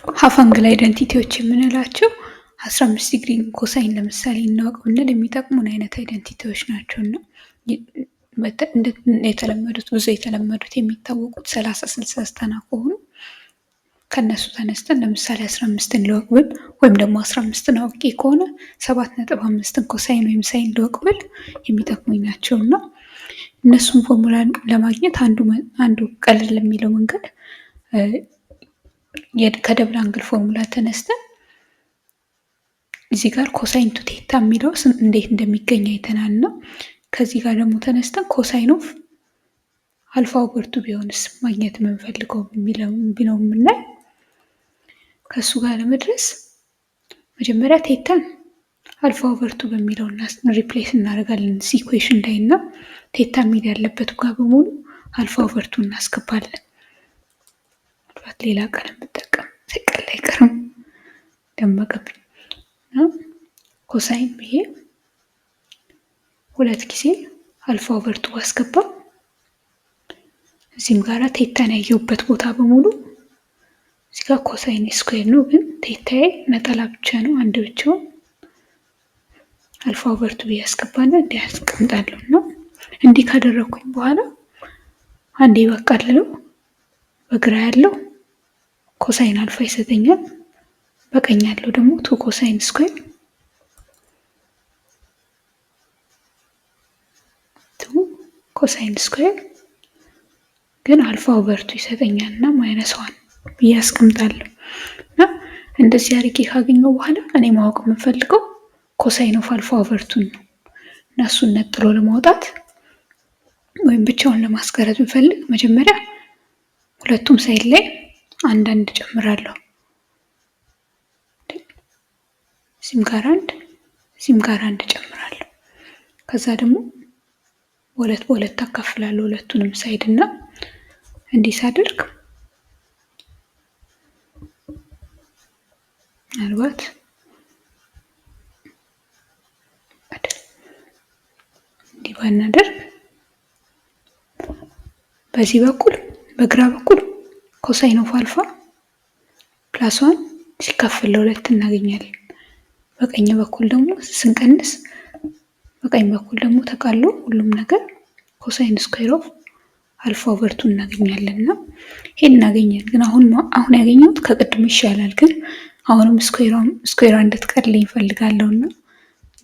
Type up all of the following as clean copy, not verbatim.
Half angle identity ዎች የምንላቸው 15 ዲግሪ cosine ለምሳሌ እናወቅ ብንል የሚጠቅሙን አይነት identity ዎች ናቸው። እና የተለመዱት፣ ብዙ የተለመዱት፣ የሚታወቁት 30፣ 60፣ 90 ከሆኑ ከእነሱ ተነስተን ለምሳሌ 15ን ልወቅ ብል ወይም ደግሞ 15ን አውቄ ከሆነ 7.5ን cosine ወይም sine ልወቅ ብል የሚጠቅሙኝ ናቸው። እና እነሱን ፎርሙላ ለማግኘት አንዱ ቀለል የሚለው መንገድ ከ double angle formula ተነስተን እዚህ ጋር cosine two theta የሚለው እንዴት እንደሚገኝ አይተናል። እና ከዚህ ጋር ደግሞ ተነስተን cosine of alpha over two ቢሆንስ ማግኘት የምንፈልገው የሚለው የምናይ፣ ከእሱ ጋር ለመድረስ መጀመሪያ theta ን alpha over two በሚለው replace እናደርጋለን equation ላይ እና theta የሚል ያለበት ጋር በሙሉ alpha over two እናስገባለን። ምናልባት ሌላ ቀለም ብጠቀም ሳይቀል አይቀርም፣ ደመቀብኝ። Cosine ብዬ ሁለት ጊዜ alpha over two አስገባ። እዚህም ጋራ theta ን ያየሁበት ቦታ በሙሉ እዚህ ጋር cosine square ነው፣ ግን theta ዬ ነጠላ ብቻ ነው፣ አንድ ብቻውን alpha over two ብዬ አስገባና እንዲህ አስቀምጣለሁ። እና እንዲህ ካደረግኩኝ በኋላ አንዴ ባቃልለው በግራ ያለው cosine alpha ይሰጠኛል። በቀኝ ያለው ደግሞ two cosine square፣ two cosine square ግን alpha over two ይሰጠኛል እና minus one ብዬ አስቀምጣለሁ። እና እንደዚህ አድርጌ ካገኘው በኋላ እኔ ማወቅ የምፈልገው cosine of alpha over two ን ነው። እና እሱን ነጥሎ ለማውጣት ወይም ብቻውን ለማስቀረት ብፈልግ መጀመሪያ ሁለቱም side ላይ አንዳንድ ጨምራለሁ። እዚህም ጋር አንድ፣ እዚህም ጋር አንድ ጨምራለሁ። ከዛ ደግሞ በሁለት በሁለት አካፍላለሁ ሁለቱንም side። እና እንዲህ ሳደርግ ምናልባት እንዲህ ባናደርግ በዚህ በኩል በግራ በኩል cosine of alpha plus one ሲካፈል ለሁለት እናገኛለን። በቀኝ በኩል ደግሞ ስንቀንስ በቀኝ በኩል ደግሞ ተቃሎ ሁሉም ነገር cosine square of alpha over two እናገኛለን። እና ይሄን እናገኛለን። ግን አሁን አሁን ያገኘሁት ከቅድሙ ይሻላል። ግን አሁንም square ዋ እንድትቀርልኝ እፈልጋለሁ። እና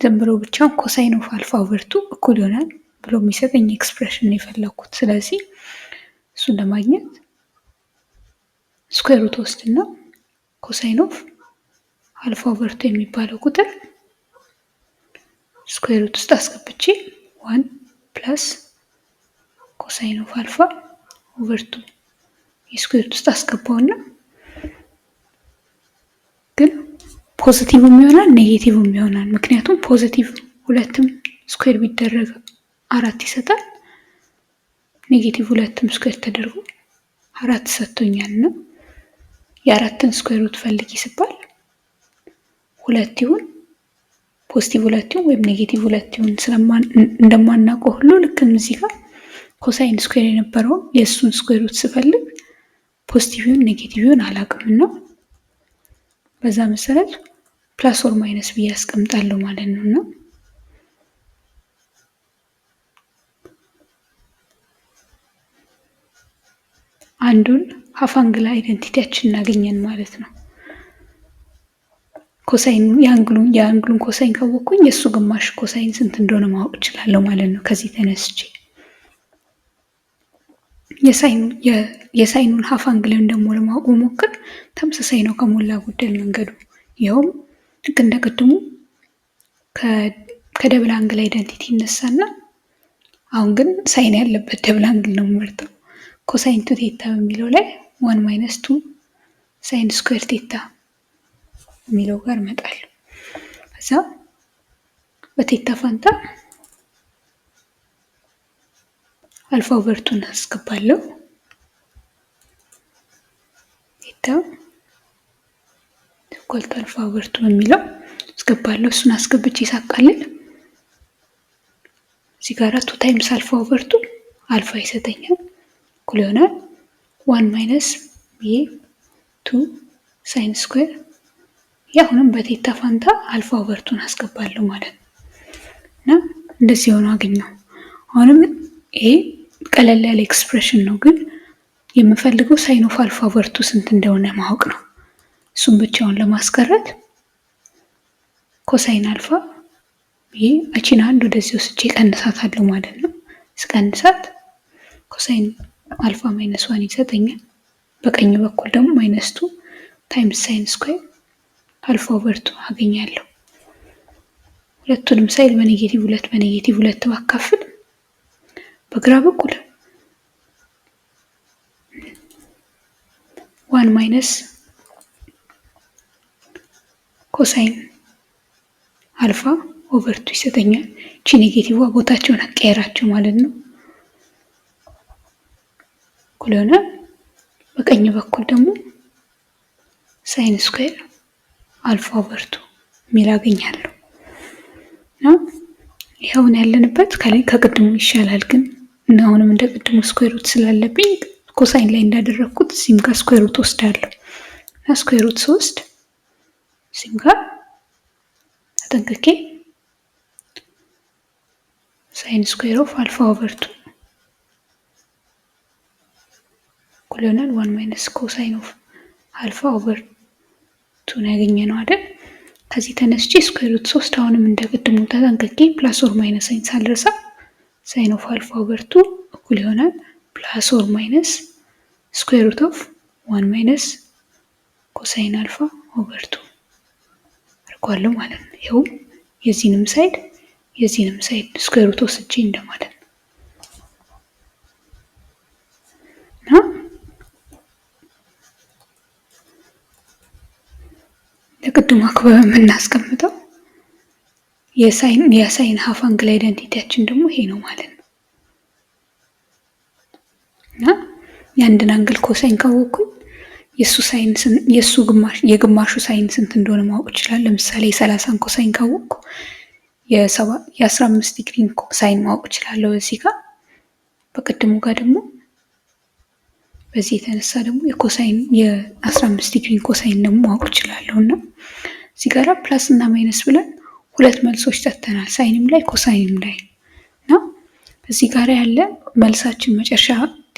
ዝም ብሎ ብቻውን cosine of alpha over two እኩል ይሆናል ብሎ የሚሰጠኝ expression ነው የፈለግኩት። ስለዚህ እሱን ለማግኘት square root ወስድና cosine of alpha over two የሚባለው ቁጥር square root ውስጥ አስገብቼ one plus cosine of alpha over two የ square root ውስጥ አስገባውና ግን positive ም ይሆናል negative ም ይሆናል። ምክንያቱም positive ሁለትም square ቢደረግ አራት ይሰጣል። Negative ሁለትም square ተደርጎ አራት ሰጥቶኛል። እና የአራትን square root ፈልጊ ስባል ሁለት ይሁን፣ positive ሁለት ይሁን ወይም negative ሁለት ይሁን እንደማናውቀው ሁሉ ልክም እዚህ ጋር cosine square የነበረውን የእሱን square root ስፈልግ positive ይሁን negative ይሁን አላውቅም። እና በዛ መሰረት plus or minus ብዬ አስቀምጣለሁ ማለት ነው። እና አንዱን half angle identity ያችን እናገኘን ማለት ነው። Cosine የ angle ኡን cosine ካወቅኩኝ የእሱ ግማሽ cosine ስንት እንደሆነ ማወቅ እችላለሁ ማለት ነው። ከዚህ ተነስቼ የ sine ኑን half angle ን ደግሞ ለማወቅ ብሞክር ተመሳሳይ ነው ከሞላ ጎደል መንገዱ። ይኸውም ልክ እንደ ቅድሙ ከ double angle identity ይነሳና አሁን ግን sine ያለበት double angle ነው የምመርጠው። Cosine two theta በሚለው ላይ one minus two sine square theta የሚለው ጋር እመጣለሁ። ከዛ በ theta ፋንታ alpha over two ን አስገባለሁ። Theta equal to alpha over two በሚለው አስገባለሁ። እሱን አስገብቼ ሳቃልል እዚህ ጋር two times alpha over two alpha ይሰጠኛል። እኩል ይሆናል one minus ብዬ two sine square አሁንም በ theta ፋንታ alpha over two ን አስገባለሁ ማለት ነው። እና እንደዚህ ሆኖ አገኘው። አሁንም ይሄ ቀለል ያለ expression ነው፣ ግን የምፈልገው sine of alpha over two ስንት እንደሆነ ማወቅ ነው። እሱም ብቻውን ለማስቀረት cosine alpha ይሄ እቺን አንድ ወደዚህ ወስጄ ቀንሳታለሁ ማለት ነው። ስቀንሳት cosine alpha minus one ይሰጠኛል። በቀኝ በኩል ደግሞ minus two times sine square alpha over two አገኛለሁ። ሁለቱንም side በ negative ሁለት በ negative ሁለት ባካፍል በግራ በኩል one minus cosine alpha over two ይሰጠኛል። እቺ negative ቦታቸውን አቀየራቸው ማለት ነው። እኩል ይሆናል። በቀኝ በኩል ደግሞ sine square alpha over two የሚል አገኛለሁ። ይኸውን ያለንበት ከቅድሙ ይሻላል፣ ግን እና አሁንም እንደ ቅድሙ square root ስላለብኝ cosine ላይ እንዳደረግኩት እዚህም ጋር square root ወስዳለሁ እና square root ስወስድ እዚህም ጋር ተጠንቅቄ sine square of alpha over two እኩል ይሆናል one minus cosine of alpha over two ን ያገኘ ነው አይደል? ከዚህ ተነስቼ square root ሶስት አሁንም እንደ ቅድሙ ተጠንቅቄ plus or minus sign ሳልረሳ sine of alpha over two እኩል ይሆናል plus or minus square root of one minus cosine alpha over two አድርጓለሁ ማለት ነው። ይኸውም የዚህንም side የዚህንም side square root ወስጄ እንደማለት ነው። እና ለቅድሙ አክበብ የምናስቀምጠው የ sine half angle identity ያችን ደግሞ ይሄ ነው ማለት ነው። እና የአንድን angle cosine ካወቅኩኝ የእሱ sine የእሱ ግማሽ የግማሹ sine ስንት እንደሆነ ማወቅ ይችላል። ለምሳሌ የ30ን cosine ካወቅኩ የ15 ዲግሪን sine ማወቅ እችላለሁ። እዚህ ጋር በቅድሙ ጋር ደግሞ በዚህ የተነሳ ደግሞ የ cosine የ15 ዲግሪን cosine ደግሞ ማወቅ እችላለሁ። እና እዚህ ጋራ plus እና minus ብለን ሁለት መልሶች ሰጥተናል፣ sine ም ላይ cosine ም ላይ። እና እዚህ ጋር ያለ መልሳችን መጨረሻ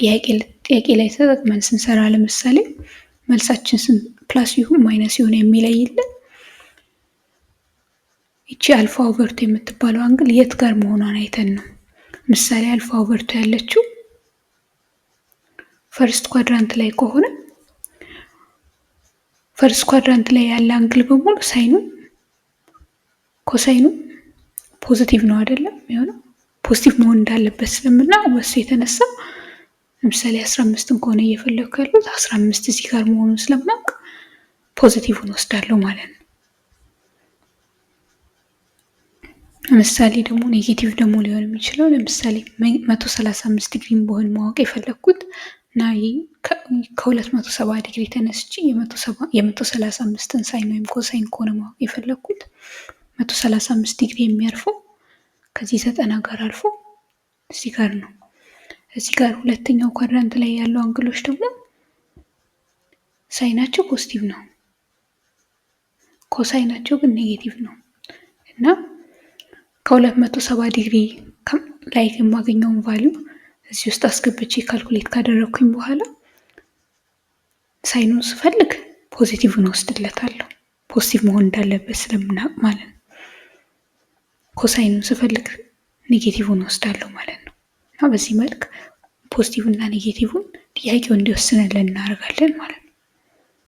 ጥያቄ ላይ ተጠቅመን ስንሰራ ለምሳሌ መልሳችን plus ይሁን minus ይሁን የሚለይልን ይቺ alpha over two የምትባለው angle የት ጋር መሆኗን አይተን ነው። ምሳሌ alpha over two ያለችው first quadrant ላይ ከሆነ first quadrant ላይ ያለ angle በሙሉ sine ኑ cosine ኑ positive ነው አይደለም የሚሆነው። positive መሆን እንዳለበት ስለምናውቅ በሱ የተነሳ ለምሳሌ 15ን ከሆነ እየፈለግኩ ያሉት 15 እዚህ ጋር መሆኑን ስለማውቅ positive ን ወስዳለሁ ማለት ነው። ለምሳሌ ደግሞ negative ደግሞ ሊሆን የሚችለው ለምሳሌ 135 ዲግሪን በሆን ማወቅ የፈለግኩት እና ከ270 ዲግሪ ተነስቼ የ135ን sine ወይም cosine ከሆነ ማወቅ የፈለግኩት 135 ዲግሪ የሚያርፈው ከዚህ 90 ጋር አልፎ እዚህ ጋር ነው። እዚህ ጋር ሁለተኛው quadrant ላይ ያለው angle ኦች ደግሞ sine ናቸው positive ነው፣ cosine ናቸው ግን negative ነው። እና ከ270 ዲግሪ ላይ የማገኘውን value እዚህ ውስጥ አስገብቼ calculate ካደረግኩኝ በኋላ sine ኑን ስፈልግ positive ን ወስድለታለሁ። positive መሆን እንዳለበት ስለምናውቅ ማለት ነው። cosine ኑን ስፈልግ negative ን ወስዳለሁ ማለት ነው። እና በዚህ መልክ positive እና negative ን ጥያቄው እንዲወስንልን እናደርጋለን ማለት ነው።